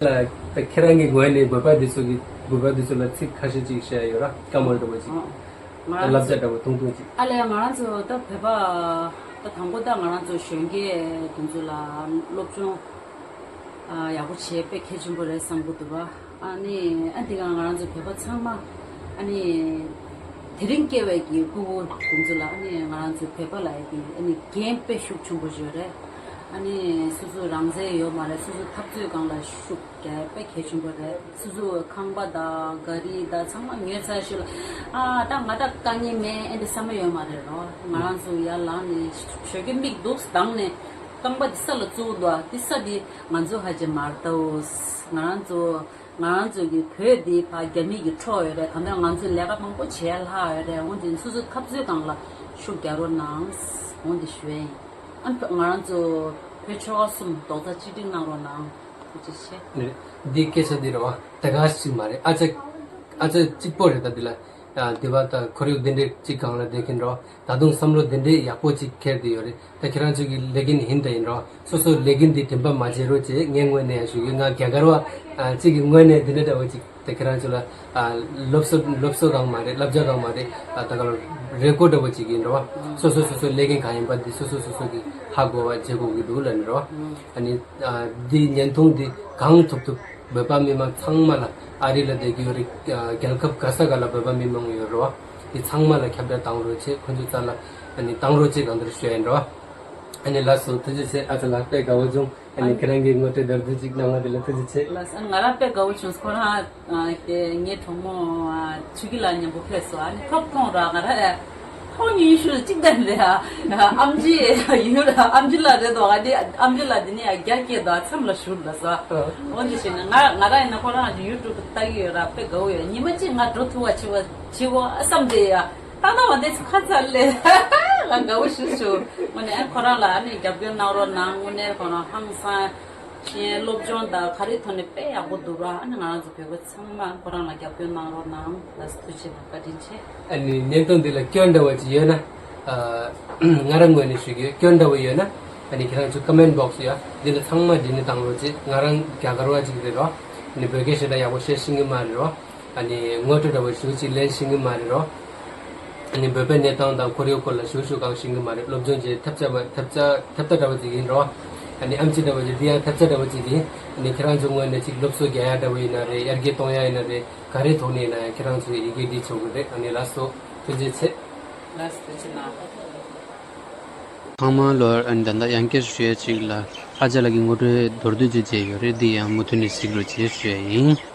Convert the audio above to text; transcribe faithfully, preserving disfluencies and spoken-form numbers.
ལ་ད་ཁྱེད་རང་གི་ངོས་ནས་བོད་པ་འདི་ཚོ་གི་བོད་པ་འདི་ཚོ་ལ་ཚིག་ཁ་ཤས་ཅིག་བཤད་ཡོད་ར། བཀའ་མོལ་འདྲ་བོ་ཅིག་ང་ད་རང་བསླབ་བྱ་ཚོ་འདྲ་བོ་ཐུང་ཐུང་ཅིག་ཨ་ལས་ང་རང་ཚོ་ད་བོད་པ་ད་དང་པོ་ད་ང་རང་ཚོ་གཞོན་སྐྱེས་དེ་ཚོ་ལ་སློབ་སྦྱོང་ཨ་ཡག་པོ་བྱེད་དཔེ་གལ་ཆེན་པོ་རེད་བསམ་གི་འདུག་བ། ཨ་ནི་ཨ་འདི་ག་ང་རང་ཚོ་བོད་པ་ཚང་མ་ཨ་ནི་དེ་རིང་སྐྱེ་བའི་གི་སྤུ་གུ་དེ་ཚོ་ལ་ཨ་ནི་ང་རང་ཚོ་བོད་པ་ལ་ཡ་གི་ཨ་ནི་འགན་དཔེ་ཤུགས་ཆེན་པོ་ཡོད་རེད། ཨ་ནི་སོ་སོ་རང་བཙན་ཡོད་མ་རེད། སོ་སོ་འཐབ་རྩོད་སྒང་ལ་ཤུགས་རྒྱག་དཔེ་གལ་ཆེན་པོ་རེད། སོ་སོ་ཁང་པ་དང་ག་རི་དང་ཚང་མ་ཉོས་ཚར་ཞོར་ལ་ཨ་ད་ང་ད་དཀའ་ངལ་མེད་ཨེ་འདི་བསམ་བློ་ཡོད་མ་རེད་རོ། ང་རང་ཚོ་ཡར་ལངས་ནས་ཞོགས་ཀས་མིག་འདུག་སྡང་ནས་རྐང་པ་འདི་ས་ལ་བཙུགས་འདུག་ཨ་འདི་ས་འདི་ང་ཚོ་ཧ་ཅང་མ་རེད་ད། ང་རང་ཚོ་ང་རང་ཚོ་གི་བོད་འདི་ཕ་རྒྱ་མི་གི་འཕྲོག་ཡོད་རེད། གང་ལྟར་ང་ཚོས་ལས་ཀ་མང་པོ་བྱས་ལྷག་ཡོད་རེད། འོན་ཏེ་སོ་སོའི་འཐབ་རྩོད་སྒང་ལ་ཤུགས་རྒྱག་རོགས་གནང་། འོན་ཏེ་ཞུ་ཡ་ཡིན། ཨ་ང་རང་ཚོ་བོད་ཆོལ་ཁ་གསུམ་རྡོག་རྩ་གཅིག་སྒྲིལ་གནང་རོགས་གནང་། ཐུགས་རྗེ་ཆེ། ནས་འདི་སྐད་ཆ་འདི་རེད་བ། དེ་ག་ཞིག་མ་རེད། ཨ་ཅག་ཨ་ཅག་གཅིག་པོ་རེད། ད་འདི་ལ་ཡང་འདི་བ་ད་ཁོར་ཡུག་འདི་འདྲས་གཅིག་སྒང་ལ་བསྡད་མཁན་རོ། ད་དུང་བསམ་བློ་འདི་འདྲས་ཡག་པོ་གཅིག་འཁྱེར་བསྡད་ཡོད་རེད། ད་ཁྱེད་རང་ཚོ་གི་ལས་འགན་ཡིན་ད་ཡིན་རོ། སོ་སོ་ལས་འགན་འདི་དྲན་པ་མ་བརྗེད་རོགས་བྱེད། ངའི་ངོས་ནས་ཡང་ཞུ་གི། ང་རྒྱ་གར་བ་ཨ་གཅིག་གི་ངོས་ནས་འདི་འདྲ་འདྲ་བོ་གཅིག་ད་ཁྱེད་རང་ཚོ་ལ་ཨ་སློབ་གསོ་སློབ་གསོ་གང་མ་རེད། བསླབ་བྱ་གང་མ་རེད། ཨ་ད་ག་ལ་རེ་སྐུལ་འདྲ་བོ་གཅིག་ཡིན་རོ། སོ་སོ་སོ་སོ་ལས་འགན་གང་ཡིན་པ་འདི་སོ་སོ་སོ་སོ་གི་ཧ་གོ་བ་བྱེད་དགོས་ཀྱི་འདུག་ལབ་ནི་རོ། ཨ་ནི་ཨ་འདི་བརྙན་ཐུང་འདི་གང་ཐུབ་ཐུབ་བོད་པ་མི་མང་ཚང་མ་ལ། ཨ་རི་ལ་བསྡད་ཀྱི་ཡོད་རེད། ཨ་རྒྱལ་ཁབ་ག་ས་ག་ལ་བོད་པ་མི་མང་ཡོད་རོ། འདི་ཚང་མ་ལ་ཁྱབ་བསྒྲགས་བཏང་རོགས་བྱེད། ཁོ་ཚོ་རྩ་ལ་ཨ་ནི་བཏང་རོགས་བྱེད་གང་ལྟར་ཞུ་ཡ་ཡིན་རོ། ཨ་ནི་ལགས་སོ། ཐུགས་རྗེ་ཆེ། ཨ་ཙི་ལགས་དཔེ་དགའ་བོ་བྱུང་། ཨ་ནི་ཁྱེད་རང་གིས་ངོ་སྤྲོད་མདོར་བསྡུས་ཅིག་གནང་བ་དེ་ལ་ཐུགས་རྗེ་ཆེ། ལགས་སོ། ང་རང་དཔེ་དགའ་བོ་བྱུང་། ཁོ་རང་ཨ་དེ་ངའི་གྲོགས་མོ་ཨ་ཆོས་སྐྱིད་ལགས་མཉམ་པོ་ཕེབས་སོང་། ཨ་ནི་ཐོབ་ཐོང་ར་ང་རང་ཨ་ཐོག་ཉིན་ཤུལ་གཅིག་ལྡན་རེད། ཨ་ཨམ་ཆི་ཡོད་ར། ཨམ་ཆི་ལགས་རེད་དོ། ཨ་དེ་ཨམ་ཆི་ལགས་དེ་ནས་ཨ་རྒྱ་སྐད་དོ། ཨ་མཚམས་ལ་བཞུར་ལ་སོ། འོ་འདི་བྱས་ནས་ང་ང་རང་ཡིན་ན་ཁོ་རང་ཨ་ཡུ་ཊུབ་ལྟ་གི་ཡོད་ར། དཔེ་དགའ་བོ་ཡོད། ཉི་མ་གཅིག་ང་འགྲོ་ཐུབ་པ་བྱེད་པ་བྱེད་དགོས་ཨ་བསམ་སྟེ་ཡ། ད་ལྟ་བ་འདི་ཚོ་ཁ་ཚ་ལས་ང་དགའ་བོ་ཞུ་ཞུ། དངོས་གནས་ཁོ་རང་ལ་ཨ་ནི་རྒྱབ་སྐྱོར་གནང་རོགས་གནང་། དངོས་གནས་ཁོ་རང་ཧང་སང་ཤེས་སློབ་སྦྱོང་དང་ག་རེ་ཐོག་ནས་དཔེ་ཡག་པོ་འདུག་ར། ཨ་ནི་ང་རང་ཚོ་བོད་པ་ཚང་མ་ཁོ་རང་ལ་རྒྱབ་སྐྱོར་གནང་རོགས་གནང་། ལགས་སོ། ཐུགས་རྗེ་གནང་། བཀའ་དྲིན་ཆེ། ཨ་ནི་བརྙན་ཐུང་འདི་ལ་སྐྱོན་འདྲ་བ་ཅིག་ཡོད་ན། ཨ་ང་རང་ངོས་ནས་ཞུ་གི་ཡོད། སྐྱོན་འདྲ་བ་ཡོད་ན་ཨ་ནི་ཁྱེད་རང་ཚོ་ཀོ་མེན་ཊི་བོག་སི་ཡ་འདི་ལ་ཚང་མ་འབྲི་ནི་བཏང་རོགས་བྱེད། ང་རང་རྒྱ་གར་བ་ཅིག་རེད་རོ། ཨ་ནི་བོད་སྐད་ཞེ་དྲག་ཡག་པོ་བཤད་ཤེས་ཀྱི་མ་རེད་རོ། ཨ་ནི་ངོ་སྤྲོད་འདྲ་བོ་ཞུ་ཅིག་ལེན་ཤེས་ཀྱི་མ་རེད་རོ། ཨ་ནི་བོད་པའི་གནས་སྟངས་དང་ཁོར་ཡུག་སྐོར་ལ་ཞུ་ཞུ་གང་ཤེས་ཀྱི་མ་རེད། སློབ་སྦྱོང་བྱེད་ཐབས་ཆག་པ་ཐབས་ཆག་ཐབས་ཐབས་འདྲ་བོ་ཅིག་ཡིན་རོ། ཨ་ནི་ཨམ་ཆི་འདྲ་བོ་ཅིག་འདི་ཡང་ཐབས་ཆག་འདྲ་བོ་ཅིག་ཡིན། ཨ་ནི་ཁྱེད་རང་ཚོའི་ངོས་ནས་ཅིག་སློབ་གསོ་རྒྱག་ཡ་འདྲ་བོ་ཡིན་ན་རེད། ཡར་རྒྱས་གཏོང་ཡ་ཡིན་ན་རེད། ག་རེ་ཐོག་ནས་ཡིན་ན་ཡང་ཁྱེད་རང་ཚོས་ཡི་གེ་འབྲི་ཆོག་གི་རེད། ཨ་ནི་ལགས་སོ། ཐུགས་རྗེ་ཆེ། ལགས་སོ། ཐུགས་རྗེ་གནང་། ཚང་མ་ལོར་ཨ་ནི་ད་ལྟ་ཡང་བསྐྱར་ཞུ་ཡ་ཅིག་ལ་ཨ་ཅག་ལགས་ཀྱི་ངོ་སྤྲོད་མདོར་བསྡུས་ཅིག་བྱས་ཡོད་རེད། འདི་ཡང་མུ་མཐུད་ནས་གཟིགས་རོགས་བྱེད་ཞུ་ཡ་ཡིན།